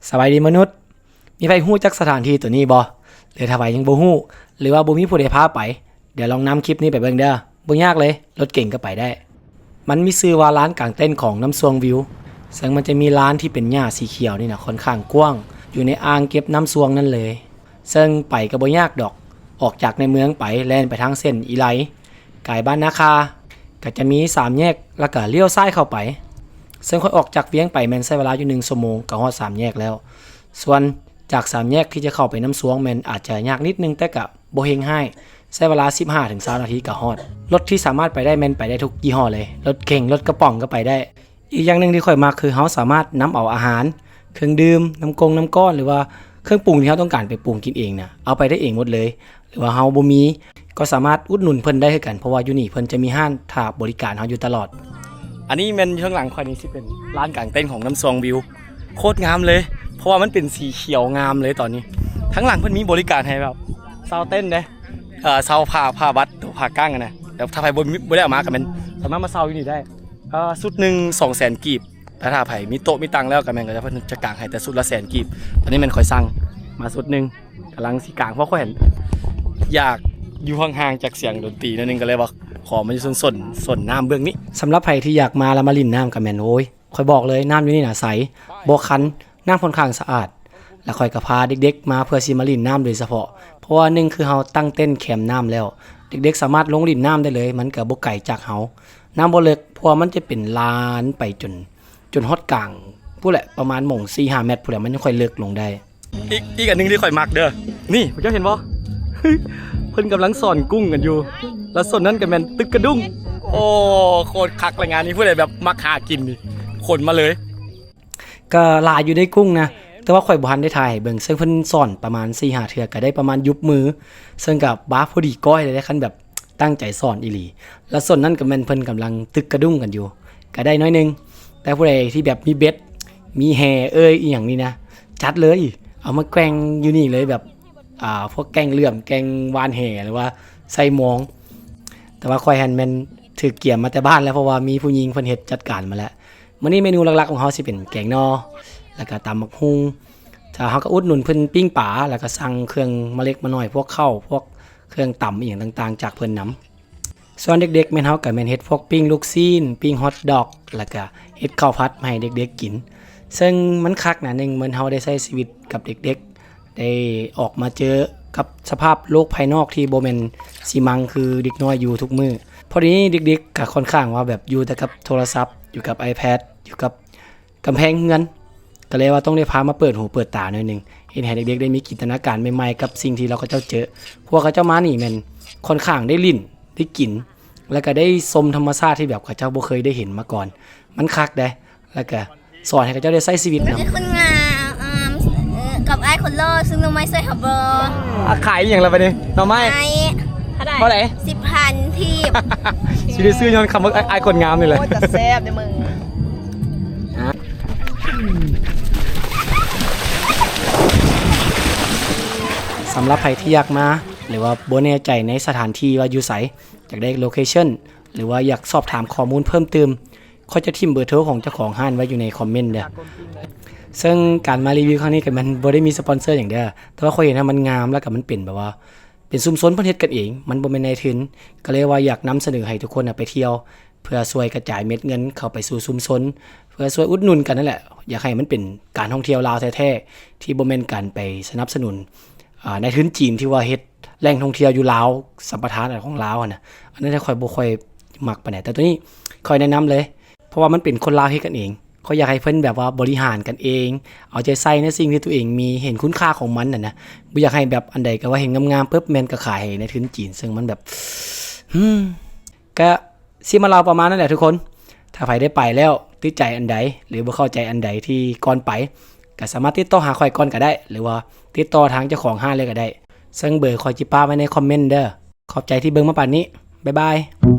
ສະບາຍດີມະນຸດ, ມີໃຜຮູ້ຈັກສະຖານທີ່ໂຕນີ້ບໍ່? ຫຼືຖ້າໃຜຍັງບໍ່ຮູ້ ຫຼືວ່າບໍ່ມີຜູ້ໃດພາໄປ, ດຽວລອງນຳຄລິບນີ້ໄປເບິ່ງເດີ້. ບໍ່ຍາກເລີຍ, ລົດເກັງກໍໄປໄດ້. ມັນມີຊື່ວ່າລານກາງເຕັນຂອງນ້ຳຊວງວິວ, ເຊິ່ງມັນຈະມີລານທີ່ເປັນຫຍ້າສີຂຽວນີ້ນະ ຂ້ອນຂ້າງກວ້າງ, ຢູ່ໃນອ່າງເກັບນ້ຳຊວງນັ້ນເລີຍ. ເຊິ່ງໄປກໍບໍ່ຍາກດອກ, ອອກຈາກໃນເມືອງໄປ ແລ່ນໄປທາງເສັ້ນອີໄລ ກາຍບ້ານນາຄາ ກໍຈະມີສາມແຍກ ແລ້ວກໍລ້ຽວຊ້າຍເຂົ້າໄປ. ເຊິ່ງຂ້ອຍອອກຈາກວຽງໄປແມ່ນໃຊ້ເວລາຢູ່ໜຶ່ງຊົ່ວໂມງກໍຮອດສາມແຍກແລ້ວ. ສ່ວນຈາກສາມແຍກທີ່ຈະເຂົ້າໄປນ້ຳຊວງແມ່ນອາດຈະຍາກນິດໜຶ່ງ ແຕ່ກໍບໍ່ເຮັງຮ້າຍ, ໃຊ້ເວລາສິບຫ້າເຖິງຊາວນາທີກໍຮອດ. ລົດທີ່ສາມາດໄປໄດ້ແມ່ນໄປໄດ້ທຸກຍີ່ຫໍ້ເລີຍ, ລົດເຂັງ, ລົດກະປ໋ອງກໍໄປໄດ້. ອີກຢ່າງໜຶ່ງທີ່ຂ້ອຍມັກຄືເຮົາສາມາດນຳເອົາອາຫານ, ເຄື່ອງດື່ມ, ນ້ຳກົງນ້ຳກ້ອນ ຫຼືວ່າເຄື່ອງປຸງທີ່ເຮົາຕ້ອງການໄປປຸງກິນເອງນະ ເອົາໄປໄດ້ເອງໝົດເລີຍ. ຫຼືວ່າເຮົາບໍ່ມີ ກໍສາມາດອຸດໜູນເພິ່ນໄດ້ຄືກັນ, ເພາະວ່າຢູ່ນີ້ເພິ່ນຈະມີຮ້ານຖ້າບໍລິການເຮົາຢູ່ຕະຫຼອດ. ອັນນີ້ແມ່ນຢູ່ທາງຫຼັງຂ້ອຍນີ້ ຊິເປັນລານກາງເຕັນຂອງນ້ຳຊວງວິວ, ໂຄດງາມເລີຍ ເພາະວ່າມັນເປັນສີຂຽວງາມເລີຍຕອນນີ້. ທາງຫຼັງເພິ່ນມີບໍລິການໃຫ້ແບບເຊົ່າເຕັນເດ້, ເອີ ເຊົ່າຜ້າ, ຜ້າບັດ, ໂຕຜ້າກັ້ງຫັ້ນນະ. ແລ້ວຖ້າໃຜບໍ່ມີ, ບໍ່ໄດ້ເອົາມາກໍແມ່ນສາມາດມາເຊົ່າຢູ່ນີ້ໄດ້. ເອີ ຊຸດໜຶ່ງສອງແສນກີບ, ແຕ່ຖ້າໃຜມີໂຕະມີຕັ່ງແລ້ວກໍແມ່ນ ກໍຈະ ເພິ່ນຈະກາງໃຫ້ແຕ່ຊຸດລະແສນກີບ. ຕອນນີ້ແມ່ນຂ້ອຍສັ່ງມາຊຸດໜຶ່ງ ກຳລັງຊິກາງ ເພາະຂ້ອຍຢາກຢູ່ຫ່າງໆຈາກສຽງດົນຕີໜ້ອຍໜຶ່ງ ກໍເລີຍວ່າຂໍມາຢູ່ໂຊນ, ໂຊນນ້ຳເບື້ອງນີ້. ສຳລັບໃຜທີ່ຢາກມາແລ້ວມາຫຼິ້ນນ້ຳກໍແມ່ນ ໂອ້ຍ ຂ້ອຍບອກເລີຍ ນ້ຳຢູ່ນີ້ນະໃສ, ບໍ່ຄັນ, ນ້ຳຂ້ອນຂ້າງສະອາດ. ແລ້ວຂ້ອຍກໍພາເດັກໆມາເພື່ອຊິມາຫຼິ້ນນ້ຳໂດຍສະເພາະ, ເພາະວ່າໜຶ່ງຄືເຮົາຕັ້ງເຕັນແຄມນ້ຳແລ້ວ ເດັກໆສາມາດລົງຫຼິ້ນນ້ຳໄດ້ເລີຍ, ມັນກໍບໍ່ໄກຈາກເຮົາ. ນ້ຳບໍ່ເລິກ ເພາະວ່າມັນຈະເປັນລານໄປຈົນ, ຈົນຮອດກາງພຸ້ນແຫຼະ, ປະມານໝ່ອງສີ່ຫ້າແມັດພຸ້ນແຫຼະ ມັນຍັງຄ່ອຍເລິກລົງໄດ້. ອີກ, ອີກອັນໜຶ່ງທີ່ຂ້ອຍມັກເດີ້ ນີ້ ພວກເຈົ້າເຫັນບໍ່? ເພິ່ນກຳລັງສ້ອນກຸ້ງກັນຢູ່, ແລ້ວສ່ວນນັ້ນກໍແມ່ນຕຶກກະດຸ້ງ. ໂອ້ ໂຄດຄັກລະງານນີ້, ຜູ້ໃດແບບມັກຫາກິນນີ້ ຂົນມາເລີຍ. ກໍຫຼາຍຢູ່ເດ້ກຸ້ງນະ, ແຕ່ວ່າຂ້ອຍບໍ່ທັນໄດ້ຖ່າຍໃຫ້ເບິ່ງ, ເຊິ່ງເພິ່ນສ້ອນປະມານສີ່ຫ້າເທື່ອ ກໍໄດ້ປະມານຢຸບມື, ເຊິ່ງກໍບາພໍດີກ້ອຍເລີຍເດ້ ຄັນແບບຕັ້ງໃຈສ້ອນອີ່ຫຼີ. ແລ້ວສ່ວນນັ້ນກໍແມ່ນເພິ່ນກຳລັງຕຶກກະດຸ້ງກັນຢູ່, ກໍໄດ້ໜ້ອຍໜຶ່ງ. ແຕ່ຜູ້ໃດທີ່ແບບມີເບັດ, ມີແຫເອີຍ ອີ່ຫຍັງນີ້ນະ, ຈັດເລີຍ, ເອົາມາແກ່ງຢູ່ນີ້ເລີຍ, ແບບ ອ່າ ພວກແກ່ງເຫຼື້ອມ, ແກ່ງຫວ່ານແຫ ຫຼືວ່າໃສ່ມອງ. ແຕ່ວ່າຂ້ອຍຫັ້ນແມ່ນຖືກກຽມມາແຕ່ບ້ານແລ້ວ, ເພາະວ່າມີຜູ້ຍິງເພິ່ນເຮັດຈັດການມາແລ້ວ. ມື້ນີ້ເມນູຫຼັກໆຂອງເຮົາຊິເປັນແກງໜໍ່ ແລ້ວກະຕຳບັກຫຸ່ງ. ຖ້າເຮົາກໍອຸດໜູນເພິ່ນປີ້ງປາ ແລ້ວກະສັ່ງເຄື່ອງມາເລັກມານ້ອຍ ພວກເຂົ້າ ພວກເຄື່ອງຕຳອີ່ຫຍັງຕ່າງໆຈາກເພິ່ນນຳ. ສ່ວນເດັກໆແມ່ນເຮົາກໍແມ່ນເຮັດພວກປີ້ງລູກຊີ້ນ, ປີ້ງຮອດດອກ ແລ້ວກະເຮັດເຂົ້າຜັດມາໃຫ້ເດັກໆກິນ. ເຊິ່ງມັນຄັກນະ, ໜຶ່ງແມ່ນເຮົາໄດ້ໃຊ້ຊີວິດກັບເດັກໆ, ໄດ້ອອກມາເຈີກັບສະພາບໂລກພາຍນອກທີ່ບໍ່ແມ່ນຊິມັ່ງຄືເດັກນ້ອຍຢູ່ທຸກມື້. ພໍດີນີ້ເດັກໆກໍຄ່ອນຂ້າງວ່າແບບຢູ່ແຕ່ກັບໂທລະສັບ, ຢູ່ກັບໄອແພດ, ຢູ່ກັບກຳແພງເຮືອນ, ກໍເລີຍວ່າຕ້ອງໄດ້ພາມາເປີດຫູເປີດຕາໜ້ອຍໜຶ່ງ, ເຮັດໃຫ້ເດັກໆໄດ້ມີຈິນຕະນາການໃໝ່ໆກັບສິ່ງທີ່ລາວເຂົາເຈົ້າເຈີ. ພວກເຂົາເຈົ້າມານີ້ແມ່ນຄ່ອນຂ້າງໄດ້ຫຼິ້ນ, ໄດ້ກິນ, ແລ້ວກໍໄດ້ຊົມທຳມະຊາດທີ່ແບບເຂົາເຈົ້າບໍ່ເຄີຍໄດ້ເຫັນມາກ່ອນ. ມັນຄັກເດ້, ແລ້ວກໍ ສອນໃຫ້ເຂົາເຈົ້າໄດ້ໃຊ້ຊີວິດນຳ. ເປັນຄົນງາມ ອາ ເອີ ກັບອ້າຍຄົນຫຼໍ່ ຊື້ໜໍ່ໄມ້ຊ່ວຍເຮົາບໍ່? ອາ ຂາຍອີ່ຫຍັງລະບາດນີ້? ໜໍ່ໄມ້ ໄມ້ ເທົ່າໃດ? ສິບພັນກີບ. ຊິໄດ້ຊື້ຍ້ອນຄຳວ່າອ້າຍຄົນງາມນີ້ແຫຼະ. ໂອ້ຍ ຕາແຊບເດ້ມຶງ. ສຳລັບໃຜທີ່ຢາກມາ ຫຼືວ່າບໍ່ແນ່ໃຈໃນສະຖານທີ່ວ່າຢູ່ໃສ, ຢາກໄດ້ໂລເຄຊັນ ຫຼືວ່າຢາກສອບຖາມຂໍ້ມູນເພີ່ມຕື່ມ, ຂ້ອຍຈະຖິ້ມເບີໂທຂອງເຈົ້າຂອງຮ້ານໄວ້ຢູ່ໃນຄອມເມັນເດີ້. ເຊິ່ງການມາຣີວິວຄັ້ງນີ້ກໍມັນບໍ່ໄດ້ມີສະປອນເຊີຫຍັງເດີ້, ແຕ່ວ່າຂ້ອຍເຫັນວ່າມັນງາມ ແລ້ວກໍມັນເປັນແບບວ່າເປັນຊຸມຊົນເພິ່ນເຮັດກັນເອງ, ມັນບໍ່ແມ່ນນາຍທຶນ. ກໍເລີຍວ່າຢາກນຳສະເໜີໃຫ້ທຸກຄົນນະໄປທ່ຽວ ເພື່ອຊ່ວຍກະຈາຍເມັດເງິນເຂົ້າໄປສູ່ຊຸມຊົນ, ເພື່ອຊ່ວຍອຸດໜູນກັນນັ້ນແຫຼະ. ຢາກໃຫ້ມັນເປັນການທ່ອງທ່ຽວລາວແທ້ໆ ທີ່ບໍ່ແມ່ນການໄປສະໜັບສະໜູນ ອາ ນາຍທຶນຈີນທີ່ວ່າເຮັດແຫຼ່ງທ່ອງທ່ຽວຢູ່ລາວ, ສຳປະທານຂອງລາວຫັ້ນນະ. ອັນນັ້ນຂ້ອຍບໍ່ຄ່ອຍມັກປານໃດ, ແຕ່ໂຕນີ້ຂ້ອຍແນະນຳເລີຍ, ເພາະວ່າມັນເປັນຄົນລາວເຮັດກັນເອງ. ຂ້ອຍຢາກໃຫ້ເພິ່ນແບບວ່າບໍລິຫານກັນເອງ, ເອົາໃຈໃສ່ໃນສິ່ງທີ່ຕົວເອງມີ, ເຫັນຄຸນຄ່າຂອງມັນຫັ້ນນະ. ບໍ່ຢາກໃຫ້ແບບອັນໃດກໍວ່າເຫັນງາມໆປຶບ ແມ່ນກໍຂາຍໃຫ້ນາຍທຶນຈີນ, ເຊິ່ງມັນແບບ ຫືມ ກະຊິມາເລົ່າປະມານນັ້ນແຫຼະທຸກຄົນ. ຖ້າໃຜໄດ້ໄປແລ້ວຕິດໃຈອັນໃດ ຫຼືບໍ່ເຂົ້າໃຈອັນໃດທີ່ກ່ອນໄປ ກໍສາມາດຕິດຕໍ່ຫາຂ້ອຍກ່ອນກໍໄດ້ ຫຼືວ່າຕິດຕໍ່ທາງເຈົ້າຂອງຮ້ານເລີຍກໍໄດ້. ເຊິ່ງເບີຂ້ອຍຈະປະໄວ້ໃນຄອມເມັນເດີ້. ຂອບໃຈທີ່ເບິ່ງມາປານນີ້. ບາຍບາຍ.